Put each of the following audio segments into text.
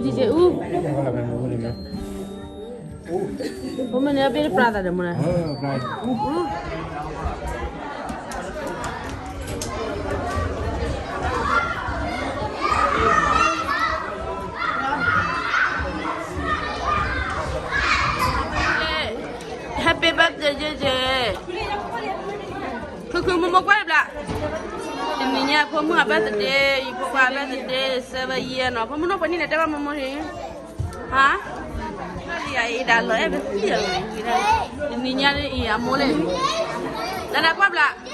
ကဲအူ, ဖိမုၣ်န့ၣ် အဘ့ၣ်တပြးသးဒီးမ့ၢ်လဲၣ်. Happy birthday ယဲယဲ, ခုခုမိၢ်မိၢ်ကွၢ်တဘျီ, တနံၤညါဖိမုၣ်အ birthday, ယဖိခွါအ birthday seven year နီၤ, ဖိမုၣ်နီၢ်ဖိနံၣ်န့ၣ် တဲဘၣ်မိၢ်မိၢ်န့ၣ်, ဟါ, အံၤဒၣ်လီၤအဲၣ်ပသံၣ်, တနံၤညါအံၤအမိၢ်လဲၣ်, နနကွၢ်ဘျီ,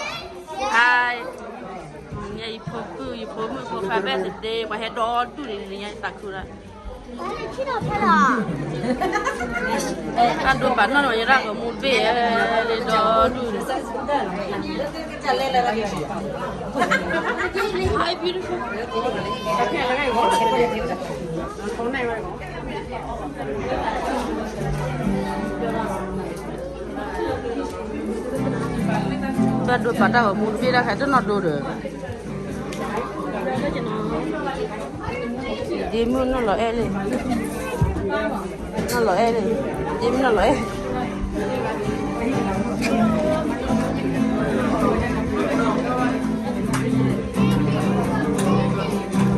ဟါ, တနံၤညါယဖိဖုၣ် ယဖိမုၣ်ဖိခွါ birthday ပှၤဟဲဒီဒူၣ်န့ၣ် တနံၤညါယသးခုလီၤ. တၢ်ဒိပာ်နီၢ်န့ၣ် ယရၣ်ဂီၤမူတဘ့ၣ်, ဒီဒူၣ်န့ၣ်, Hi beautiful. တၢ်ဒိပာ်တၢ်ဂီၤမူတဘ့ၣ်တၢ်ခါတနီၤဒိဒီး ဒ့မုၣ်နီၢ်လီၤအဲၣ်လံ, နီၢ်လီၤအဲၣ်လံ, ဒ့မုၣ်နီၢ်လီၤအဲၣ်. လံလံလံလံ, လံလံ, လံလံ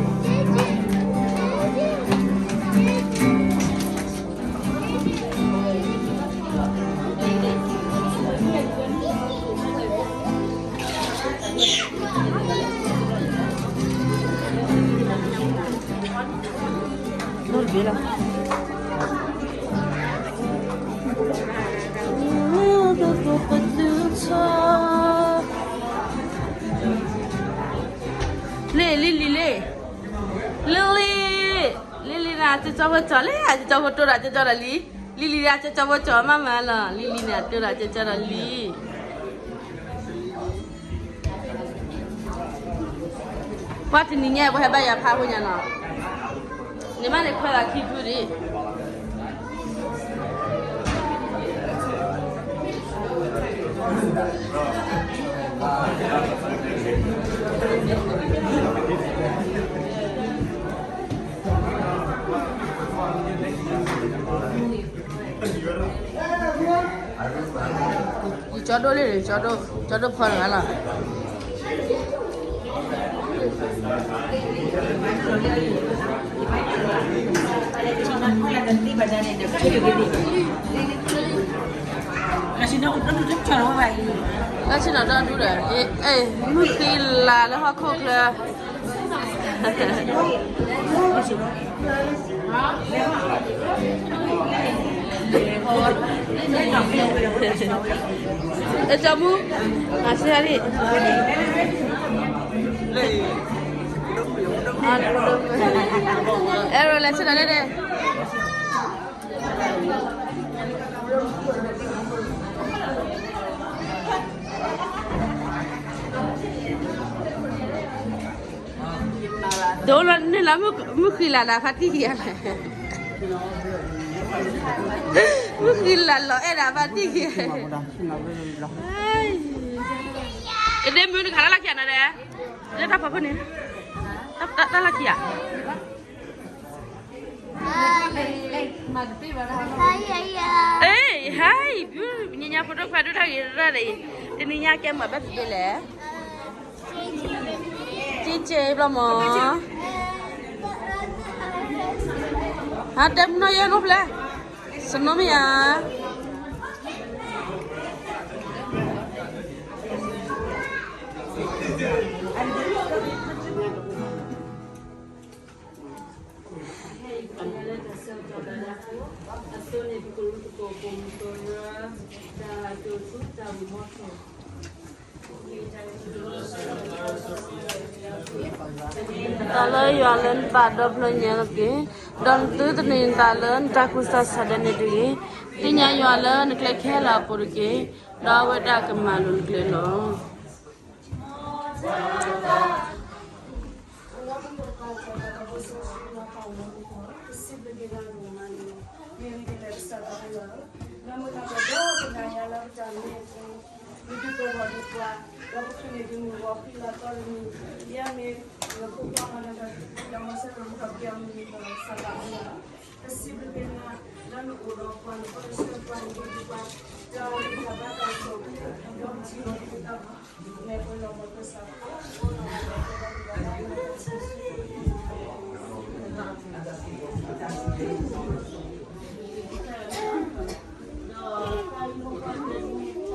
န့ၣ် အကၠီကၠီဖိကၠီလံ, အကၠီကၠီဖိတိၢ်ဒီးကၠီကၠီဒီးလံ, လံလံန့ၣ် အကၠီကၠီဖိကၠီမးမးလီၤ, လံလံန့ၣ် အတိၢ်ဒီးကၠီကၠီဒီးလံ. ပှၤတနံၤညါ ပှၤဟဲဘါယွၤဖးဖိညါနီၤ, န့ၣ်မးန့ၣ်ခွဲးလီၤခံဖုဒံး. ယကၠီဒိၣ်လံ, ကၠီဒိၣ်ဖီနၤလီၤ. လၢဆ့ၣ်နီၤဒီဒူၣ်ဒီး, မုၢ်ဃံလၤလၢဟီၣ်ခိၣ်ချၢ အကၠီမူ, အစဲရံ, အဲၣ်ဒိးလဲၤဆ့ၣ်နီၤဒဲဒဲး. ဒိလီၤန့ၣ်လီၤ, မုၢ်ဃံလၤဒီးဖါတံၢ်ခံဂၤလဲၣ်, မုၢ်ဃံလၤလီၤအဲၣ်ဒီးဖါတံၢ်ခံဂၤ, တဒ့မုၢ်တခါလၢ်လၢ်ခံဂၤနၤဒဲး, လၢတၢ်ဖီခိၣ်န့ၣ်, တၢ်လၢ်ခံဂၤ Hey, hi, ညါညါဖိဒိၣ်ခွါဒိၣ်တၢ်ဂ့ၤရၣ်ဒီးအံၤ, တနံၤညါကဲမၤဘၣ်သ့ဒ်လဲၣ်, က့က့ဘျီမး, ဟါ တဲမနီၢ်ယဲၢ်နီၢ်ဖျဲၣ်, စနီမ့ၢ်ဧါ. တၢ်လၢယွၤလၢနသးဒီဖျၢၣ်ညါတက့ၢ်, ဒီးနသုတနံၤနသးလၢနတၢ်ကူၣ်သးဆးဒၢန့ၣ်တဂ့ၤ, သ့ၣ်ညါယွၤလၢနကျဲခဲလၢာ်အပူၤတက့ၢ်, ဒီးအဝဲဒၣ်ကမၤလိၤနကျဲလီၤ. မ့ၢ်ပကလဲၤကစၢ်သးပှၢ်လီၤ, မ့ၢ်ပကလဲၤကစၢ်သးပှၢ်လီၤ, လၢမုၢ်တၢ်ကဒီးပနၤညါလၢပတၢ်မ့ၢ်အပူၤ, မ့ၢ်ဒုးပှၤဂီၢ်ဒုးပှၤ, ဒီးပဃုန့ၢ်ဒုးမုၢ်ဂီၤဃံလၤသီတမံၤ, ယမ့ၢ်နဖိခွါမၤနၤဒီး ဒီးမၤစၢၤပှၤကစၢ်သးပှၢ်လီၤ. ဘၣ်မနုၤလဲၣ်န့ၣ် တနၢ်စိၤဆိၣ်သံဆိၣ်ပူၤစ့ၢ်ကီ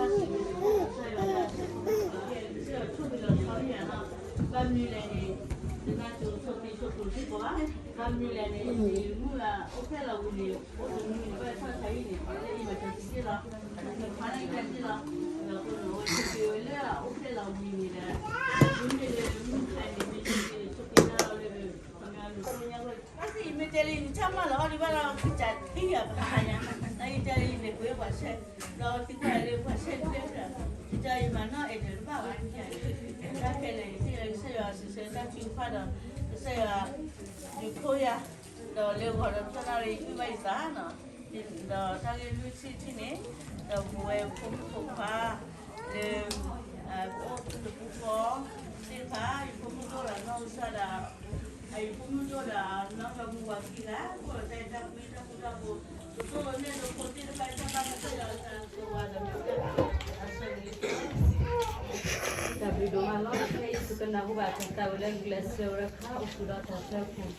းဘၣ်. ဘၣ်မနုၤလဲၣ်န့ၣ် ယမုၢ်ဂၤအိၣ်ဖျဲၣ်လီၤဝံၤန့ၣ် အိၣ်တနံၤန့ၣ် ဘၣ်ထီၣ်ဆါဟံၣ်န့ၣ် လၢအံၤမၤစၢၤသုသ့လီၤ, မၤစၢၤခွါန့ၣ်တၢ်သ့လီၤ. ဒီးအဃိန့ၣ် အဝဲဆိၣ်က့ၤဝဲလၢအအိၣ်ဖျဲၣ်လီၤဝံၤန့ၣ်ဒီး မ့မ့ၢ်လၢမုၢ်ခါန့ၣ် မ့ၢ်ဆိၣ်က့ၤလၢအီၤလၢ ခီပညီလူၤခိၣ်ညါဝဲ ဘၣ်သ့ၣ်အံၤမ့ၢ်တဲလၢယဆၢမၤလီၤအီၤဒံးဘၣ်ဒီး ကစၢ်ထံၣ်ယၤပဟါညါ, အံၤတဲလၢယလဲၤပှ့ၤပှၤဆဲး, ဒီးသံကွၢ်လၢပှၤဆဲးတဖျၢၣ်, ယတဲယမၤနီၣ်အဲၣ်ဒိးတဘၣ်ဘၣ်, တၢ်ခဲလၢာ်ယသ့ၣ်ညါကစၢ်ယွၤစံးဆၢတၢ်ထုကဖၣ်ဒီး ကစၢ်ယွၤ ဒုးခိၣ်ယၤ, ဒီးလၢဂီၤဒီးဖျၢၣ်နီၣ်ရံၣ်ယုၢ်ဘၣ်ယသးနီၤ, ဒီးတၢ်ဂ့ၢ်လွံၢ်ထံၣ်တထံၣ်န့ၣ်, ဒီးပဝဲဖိမုၣ်ဖိခွါ လၢ ပအိၣ်တပူၤဃီသ့ၣ်တဖၣ် ယဖိမုၣ်ဒိၣ်ဒီးနီၢ်ကစၢ်ဒီး အယဖိမုၣ်ဒိၣ်ဒီးနီၢ်ကမူဝၤခံဂၤ အိၣ်ဒီးတၢ်အဲၣ်တၢ်ကွံတၢ်ဃူတၢ်ဖိး, ပသိၣ်လိနဲၣ်လိဖိသ့ၣ်တဖၣ် တၢ်ဘၣ်ကစၢ်ယွၤအသးစၢၤဝါဒီး အဆၢဂ့ၤလံ. တၢ်ဘျုးဒိၣ်မးလီၤ. ဖဲအံၤပကနၢ်ဟူဘၣ်တၢ်သးဝံၤလၢကျဲးစၢးဝဲခါ အိၣ်ဃုာ်ဒီးတၢ်ဆၢခိၣ်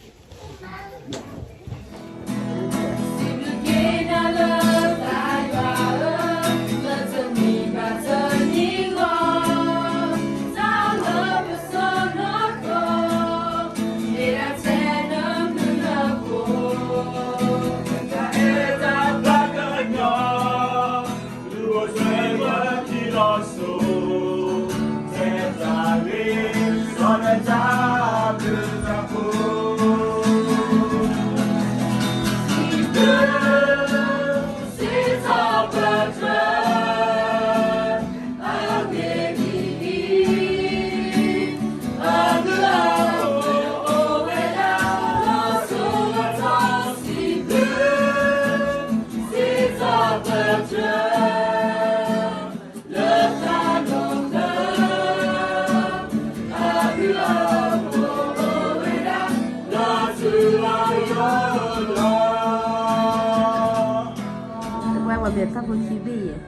ဝဲဝဲဘၣ်တၢ်ဖိခံဘ့ၣ်ယဲၢ်,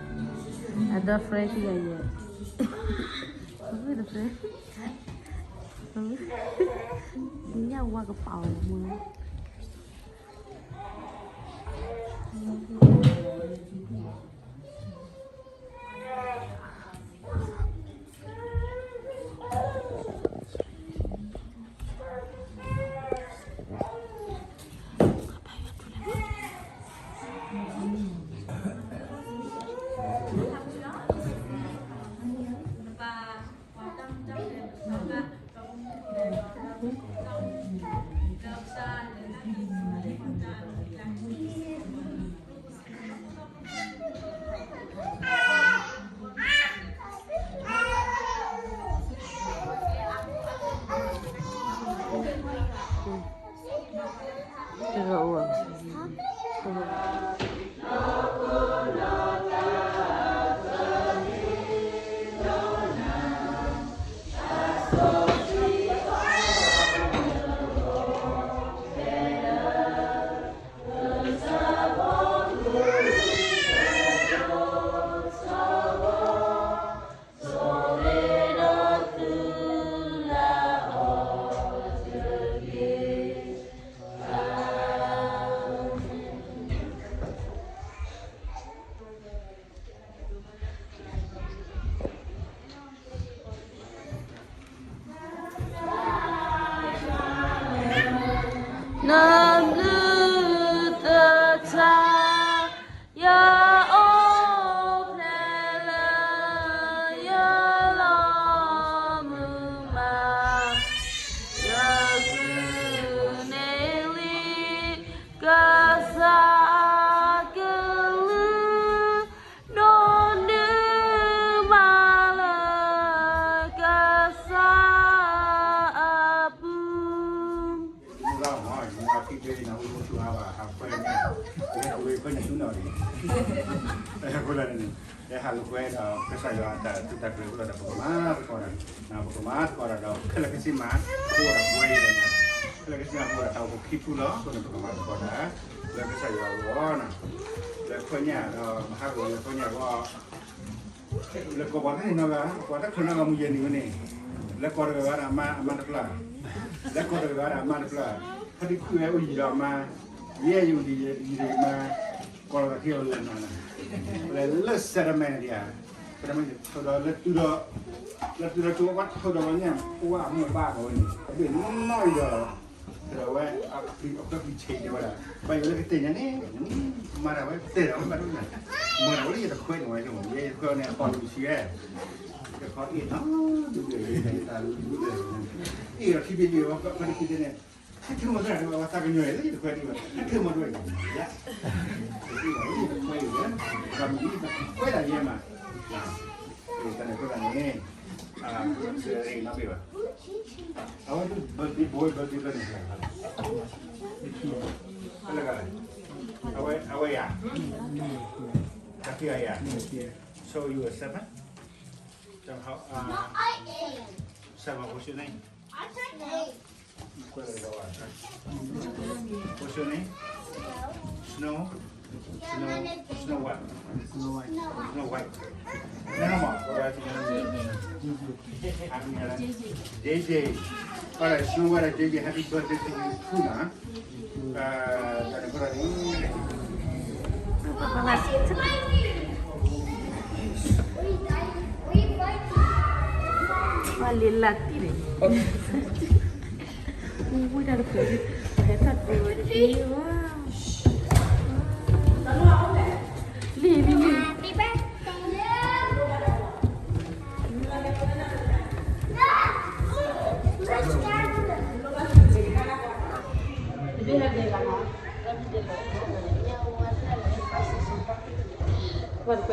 အဒီ friend ခံဂၤယဲၢ်, အဝဲတ friend, ညၣ်ဝါကပာ်အီၤမူ နဘျုးသထါ ယအိၣ်ဖျဲၣ်လၢ ယလီၤမုၢ်မး, ယဃုန့ၢ်လံ ကစၢ်ကလုၢ် ဒိးန့ၢ်မးလၢ ကစၢ်အပူၤ မုၢ်ဂၤမ့ၢ် ယမ့ၢ်ထံၣ်ဘ့ၣ်နၤ အိၣ်ဆူၣ်အါဘၣ် ဟးခွဲန့ၣ် ဝဲခွဲန့ၣ်ဆူၣ်နီၤလံ အဃိလၢန့ၣ် ဟဲဟးလိာ်ကွဲဒီး ကစၢ်ယွၤအတၢ်သုးတၢ်ကျဲၤအဃိဒီး ပကမၤသကိးတၢ်, ပကမၤသကိးတၢ်ဒီး ခဲလၢာ်ခဲဆ့မး ကအိၣ်ဒီးပှဲၤဒီး ခဲလၢာ်ခဲဆ့မး ကအိၣ်ဒီးတၢ်အိၣ်ဖှိၣ်ခံထူၣ်လီၤ. အဃိန့ၣ် ပကမၤသကိးတၢ် လၢကစၢ်ယွၤအဂီၢ်န့ၣ် လၢ ခီညၣ်ဒီး မဟါကဝဲလၢခီညၣ်ဘီ, လဲၤကိးပှၤတၢ်နီတဂၤ, ပှၤတၢ်ချၢနီတဂၤမူယဲၢ်နံၣ်ဝဲန့ၣ်, လဲၤကိးတဂၤဂၤဒီးအမါ, အမါတဖျၢၣ်, လဲၤကိးတဂၤဂၤဒီးအမါတဖျၢၣ်, ဖါတံၢ်ခုၣ်ဝဲအိၣ်ယံၤဒီးအမါ, ယဲယအိၣ်ဒံးယံၤဒီးအမါ, ကိးလီၤသးခံအီၤလၢနီၤ, လဲၤလၢ settlement န့ၣ်ဒံးဧါ, လၢတုၤဒီး, လၢတုၤဒီးကဝဲထီၣ်ဒီးဝဲညၣ်, ပဝဲအမိၢ်အပၢ်အီၤဝဲန့ၣ်, အဘ့ၣ်နီၢ်အံၤဒီး ဒီးဝဲ, အခွဲးပံာ်ဆံးတဲဝဲဒၣ်, ဘၣ်ယိၣ်လၢကတဲာ်ညါန့ၣ်, မၤတၢ်ဝဲတဲာ်ဒီးဝဲဘၣ်ဒိၣ်န့ၣ်, မၤတၢ်ဝဲလၢယတခွဲန့ၣ်ဝဲ, ယဲယတခွဲန့ၣ် အပီၢ်လူၤဆံးဝဲ, ယခီအ့ၣ်နီၤ, ဒုးဒုး, တၢ်လူၤဒုးဒုး, အ့ၣ်ဒီးထံဘ့ၣ်လံဝဲ, ဖါတံၢ်ခုၣ်တဲန့ၣ်, ဟဲထုးမၤတၢ်ဝဲသးကညီၤလၢယတခွဲဒံးဘၣ်, ဟဲထုးမၤတၢ်ဝဲ, ယဲယတခွဲအံၤဝဲ, ဘၣ်မနုၤယတခွဲဒၣ်ယဲမး, တၢ်န့ၣ်အဃိသတးန့ၣ်, နီၢ်ဘ့ၣ်ဘၣ် အဝဲဒၣ် birthday boy, birthday girl န့ၣ်, အဝဲ, အဝဲယၤ, happy ယၤ, so you are seven, seven, what's your name? What's your name? Snow? Snow, Snow what? Snow White. Snow White. Name what? J J. All right, Snow White and J J, happy birthday to you too, huh? Uh, ဝဲလံလၢတံၢ်န့ၣ်, ဝဲတၢ်တပှဲၤဝဲတက့ၢ်, ဝဲ, လံလံလံ, တၢ်န့ၣ်သ့ၣ်ညါ တမ့ၢ်ထဲတၢ်ဖိ, ပဘၣ်အ့ၣ်စ့ၢ်က့ၤအီၤလၢတၢ်နီၢ်နီၢ်, တသီဝံၤတသီ, ပကစံး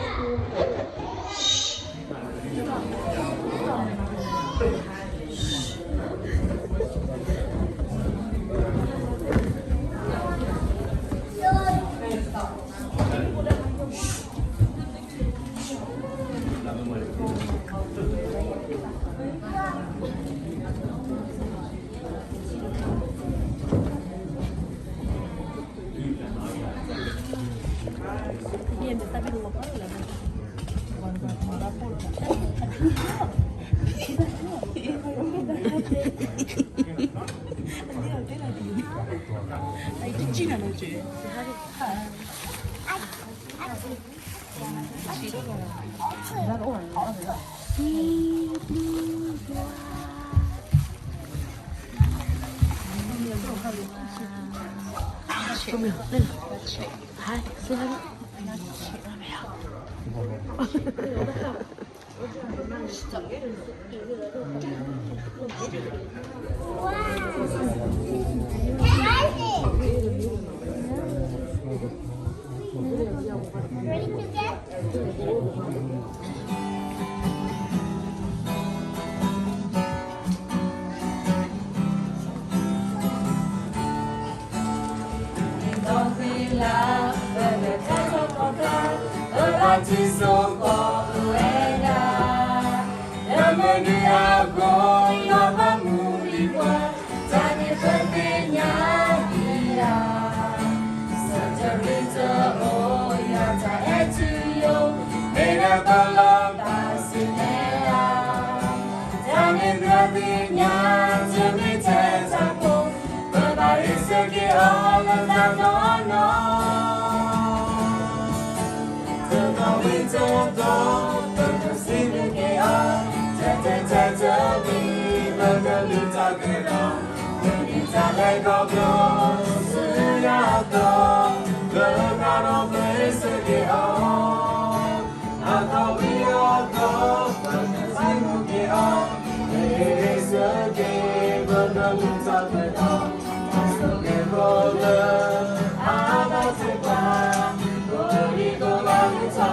ဘျုးက့ၤအီၤ, ထဲထဲထဲတမံၤ, ပကလုၢ်တၢ်ကဒီး, ပမ့ၢ်တၢ်လဲၤခီဖျိ, ဆူယၤအသီ, လၢတၢ်ဒီးပအ့ၣ်စ့ၢ်က့ၤအီၤ အသီဝံၤအသီ, ပကစံးဘျုးက့ၤအီၤ, မ့ၢ်အ့ၣ်စ့ၢ်က့ၤ ပကလုၢ်တၢ်ကဒီး, ဆိၣ်ဂ့ၤဖိလၢ အဘၣ်စ့ၢ်ပှၤ, ကိးဒံကိးဂၤ လုၢ်ထီၣ်ပာ်ယွၤ. လံာ်သီဝံၤလၢ ပကထါထီၣ်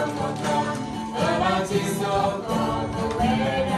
ပှၤကျါ, ပဘၣ်ထံၣ်စိကီးပဝဲဒၣ်,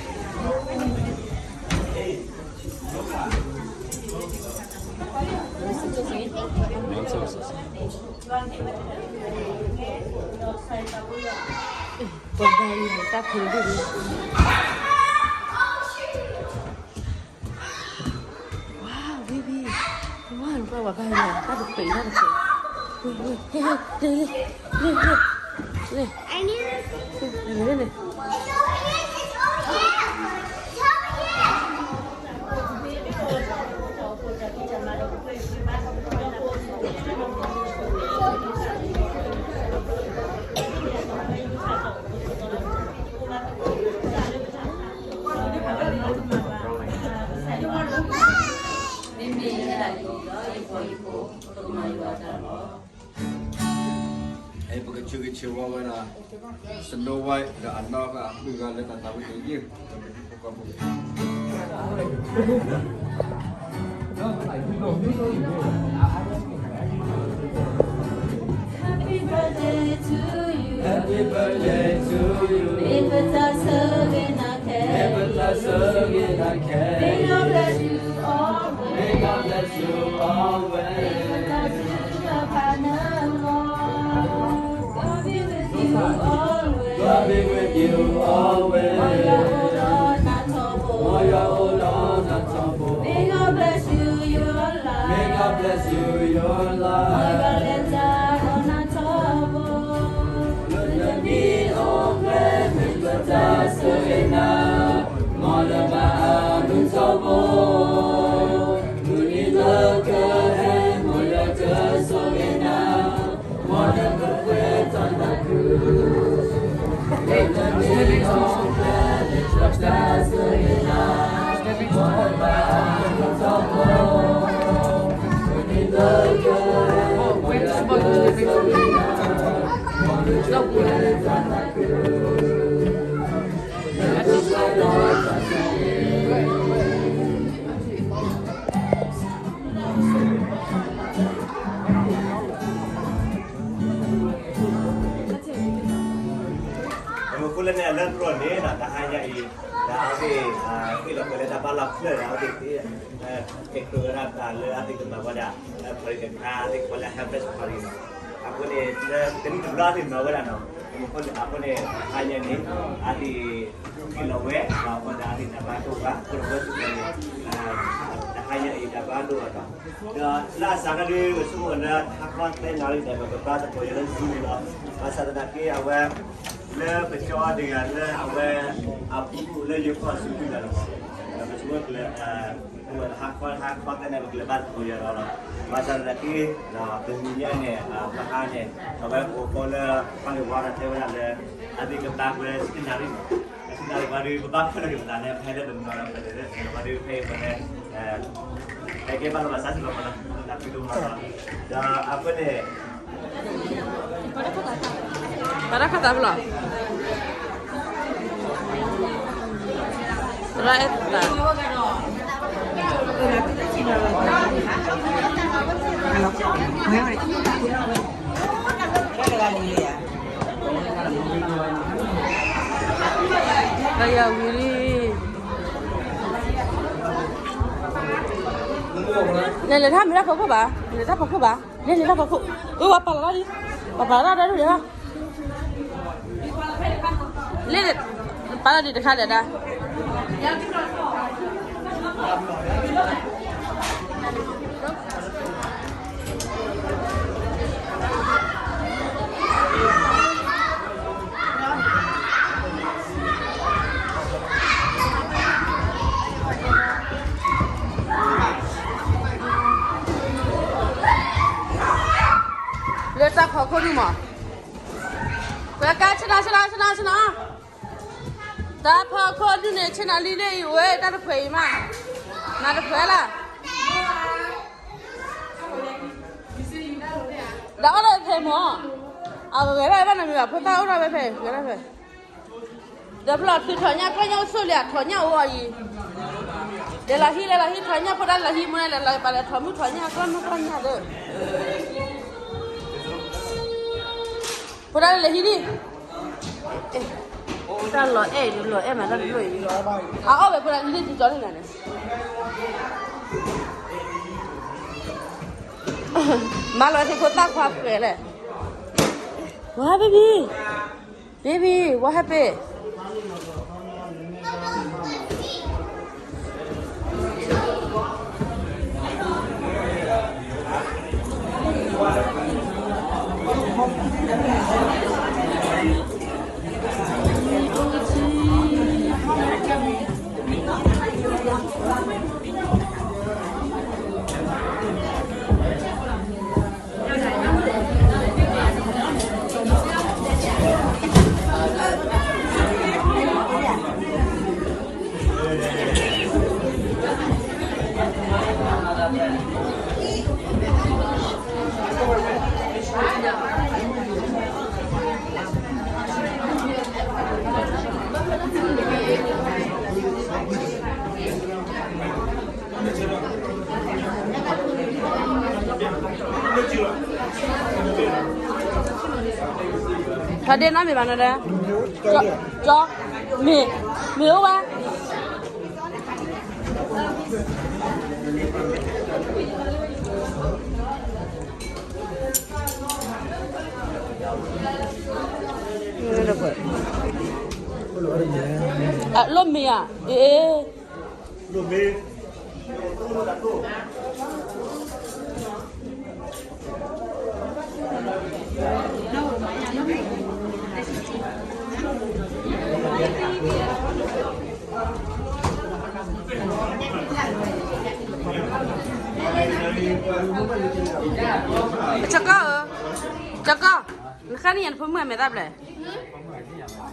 ပှၤဘါယွၤတၢ်ဖံးဒိၣ်ဒိၣ် Wow, baby. Wow, ပှၤဘါယွၤတၢ်တခွဲး တၢ်တခွဲး. Wait, wait, hey, hey, လဲၤ, လဲၤ, လဲၤ, လဲၤ, လဲၤ, လဲၤ, လဲၤ. Snow White ဒီးအနီၢ်ကီၢ်အမုၢ်ဂၤလၢတၢ်သးဝံၣ်တယုၢ် Happy birthday to you. Happy birthday to you. မ့ၢ်ပတၢ်ဆၢဂ့ၤနာ်က့ မ့ၢ်ပတၢ်ဆၢဂ့ၤနာ်က့ May God bless you always. May God bless you always. မ့ၢ်ပတၢ်ဆၢဂ့ၤနာ်က့ God be with you always. God be with you always. မ်ယွၤအိၣ်ဒီးနၤထီဘိ မ်ယွၤအိၣ်ဒီးနၤထီဘိ May God bless you, your life. May God bless you, your life. မ်ယွၤလဲၤတၢ်ဒီးနၤထီဘိ လၢနမံၤအိၣ်ဖျဲၣ် မ့ၢ်ပတၢ်ဆၢဂ့ၤနၤ မ်နဘၣ်အမုာ်ထီဘိ မုၢ်နံၤလၢကဟဲ မ်ယွၤကဆိၣ်ဂ့ၤနၤ မ်နကပှဲၤထီၣ်နၤခု ပမ့ၢ်ကွၢ်လၢန့ၣ် အလၢတြီၢ်န့ၣ် တဟါညါအံၤ ဒီးအဝဲသ့ၣ် ဟ့ၣ်လီၤကွံာ်လၢတၢ်ဘါလီၢ်ဖျၢၣ်ဒီး အဝဲသ့ၣ် ကဲကြၢးဝဲဒၣ်တၢ်လၢအဝဲသ့ၣ်ကမၤဝဲဒၣ် party တခါ အဝဲသ့ၣ်ကိးလၢ harvest party အဃိန့ၣ် လၢတနံၣ်တဘျီအဝဲသ့ၣ်မၤဝဲဒၣ်နီၤ အဃိန့ၣ် အဃိန့ၣ် တဟါညါန့ၣ် အဝဲသ့ၣ် ဟ့ၣ်လီၤဝဲ ဒီးအဃိန့ၣ် အဝဲသ့ၣ်တၢ်ဘါဒိၣ်ဘၣ် အဃိန့ၣ် အဝဲသ့ၣ်န့ၣ် တဟါညါအံၤတၢ်ဘါဒိၣ်ဘၣ်နီၤ ဒီးလၢအစးခါဒုး ပဆိကမိၣ်လၢဟါခီသၢနၣ်ရံၣ်န့ၣ် ပကဘါသကိးယၤလၢ Zoom န့ၣ်လီၤ. ဘၣ်ဆၣ်သနာ်က့ အဝဲ လၢပကၠီတဂၤလၢအဝဲ အပူၤလၢယကွၢ်ဆူၣ်ဒၣ်လီၤ. ဒီးပဆိကမိၣ်ကလဲၤ ဟါခီ ဟါခီသၢနၣ်ရံၣ် ပကလဲၤဘါသကိးယၤလီၤ. ဘၣ်ဆၣ်သနာ်က့ တနံၤညါန့ၣ် ပဟါန့ၣ် အဝဲအိၣ်ဃီလၢ ပှၤလၢဝါဒီးတဲဝဲဒၣ်လၢ အဝဲသ့ၣ်ကဘါဝဲဆံနၣ်ရံၣ် ဆံနၣ်ရံၣ်ပှၤဒုး ပဘါဖဲလဲၣ်က့ၤပသးန့ၣ် ဖဲလၢပမၤဒီးဖဲလဲၣ်လၢ ပှၤဒုးဖဲအံၤပှၤလဲၣ် ဟဲက့ၤဘၣ်လီၤဘၣ်စၢ်စ့ၢ်ကီးမးလီၤ နၢ်ဖုဒိၣ်မးလီၤ ဒီးအဃိန့ၣ် ပှၤတၢ်ခးသးဖဲလဲၣ် သရၣ်အဲၣ်သး တၢ်ယၤဝံၤလံ လဲၤလဲၤတၢ်မ့ၢ်တၢ်ဖီခိၣ်ဘၣ် လဲၤတၢ်ဖီခိၣ်ဘၣ် လဲၤလဲၤတၢ်ဖီခိ�် အၢ ပှၤပာ်လီၤတၢ်ဒ် ပှၤပာ်လီၤတၢ်ဒ်လဲၣ် လဲၤ ပာ်လီၤဒ်တခါလဲၣ်ဒၣ် လၢတၢ်ဖီခိၣ်ဒုမး ပကါဆ့နၤ ဆ့နၤ ဆ့နၤ ဆ့နၤ တၢ်ဖီခိၣ်ဒုန့ၣ် ဆ့နၤလံလၢအံၤဝဲ တၢ်တခွဲးအံၤမး နၤတခွဲးလၢ ဒီးအီၣ်ဒီးဖဲမး အဂဲၤဒၣ်ဘၣ်နမံၤဘၣ် ဖိသၣ်အိၣ်ထီၣ်ဝဲဖဲ ဂဲၤဒၣ်ဖဲ ဒီးဖျီၣ်သုထီၣ်ညၣ် ကျီၢ်ညၣ်အိၣ်ဆိၣ်လံ အထီၣ်ညၣ်အိၣ်အံၤ လဲၤလီၤဟံး လဲၤလီၤဟံး ထီၣ်ညၣ် ဖိဒၣ်လီၤဟံးမူန့ၣ် လဲၤလီၤပာ်လဲၤထီၣ်မုၢ်ထီၣ်ညၣ် ကျီၢ်မုၢ်ကျီၢ်ညၣ်ဒီး ဖိဒၣ်လီၤဟံးဒံး တၢ်လီၤအဲၣ်အံၤ လီၤအဲၣ်မးတၢ်တဖျၢၣ်အံၤ, အအီၣ်ဝဲဖိလၢလံၣ်တကီလံနၤန့ၣ်, မၤလီၤထံဖိသၣ်ခွါပှဲၤလဲၣ်, What baby, baby, what happened? ထီၣ်ဒ့နီတမံၤဘၣ်နီၤဒီး, ကၠီ, မ့ၢ်, မ့ၢ်အိၣ်ဝဲ လိၣ်မ့ၢ်ဧါ, အ့ၣ်, ကၠီကီၢ်ဧၢ, ကၠီကီၢ်, နဃၣ်န့ၢ်ယၤနဖိမုၣ်အမဲာ်သၣ်ဘျဲၣ်,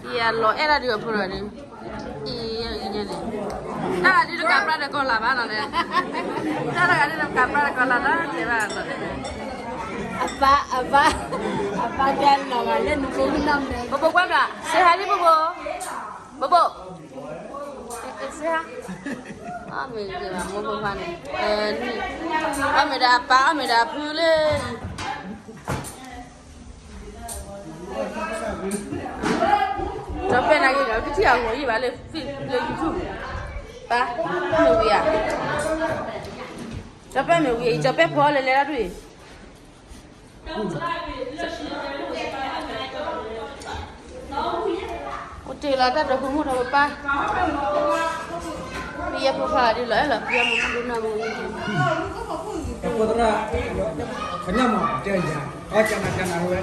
ယလီၤအဲၣ်ဒၣ်ဒုးအဖိဒီးဒုး, အံၤ, တၢ်ဂၤဒုးတကးပြၢ်ဒီးကီၤလၤဘၣ်နီၤ, တၢ်တဂၤဒုးတကးပြၢ်ဒီးကီၤလၤလၢတဲဘၣ်နီၤ, အပၢ်, အပၢ်, အပၢ်တဲလီၤဂာ်လၢနဖိမုၣ်နီၢ်မဲာ်, ဘိဘိကွၢ်ဘျး, စ့ဟါဒ်ဘိဘိ, ဘိဘိ, စ့ဟါ, အီၣ်မ့ၢ်ဂ့ၤဘၣ်မိၢ်ဖိခွါန့ၣ်, အီၣ်မ့ၢ်ဒီးအပၢ် အီၣ်မ့ၢ်ဒီးအဖုလၢ ကၠီပဲၢ်နာ်က့ၤဒီး ကထံၣ်အဂီၤယံၢ်ဘၣ်လၢ လၢ YouTube, ပၢ်, မ့ၢ်ဝံၤဧါ, ကၠီပဲၢ်မ့ၢ်ဝံၤအံၤ ကၠီပဲၢ်ဖီလဲၤလဲၤဒၣ်ဒ်အံၤ, အိၣ်တ့ၢ်လီၤတၢ်ဒီးဖိမုၣ်ဒီးပၢ်, မ့ၢ်ယဲဖိခွါဒ်လီၤအဲၣ်လီၤ ဖံမုၣ်မုၣ်ဒိၣ်နၢ်မုၣ်, ဖိသရၣ်, ကနၣ်မးတဲယၤ, အကနၣ်ကနၣ်ဝဲ,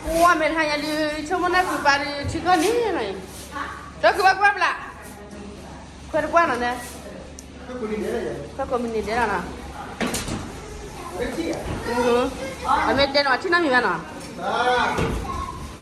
ပှၤမ့ၢ်တဟါညါဒုး ဆိကမိၣ်နၢ်ကုၤပၢ်ဒုး ထံကီၢ်န့ၣ်လီၤအံၤ, ဒီးကုၤဘၣ်ကွၢ်ဘျး, ခွဲးတပှၢ်နီၤနဲ, ခွဲးကိးမုၢ်နံၤဒဲးလီၤနီၤ, အမ့ၢ်တဲနီၤ ထံၣ်နီတမံၤဘၣ်နီၤ,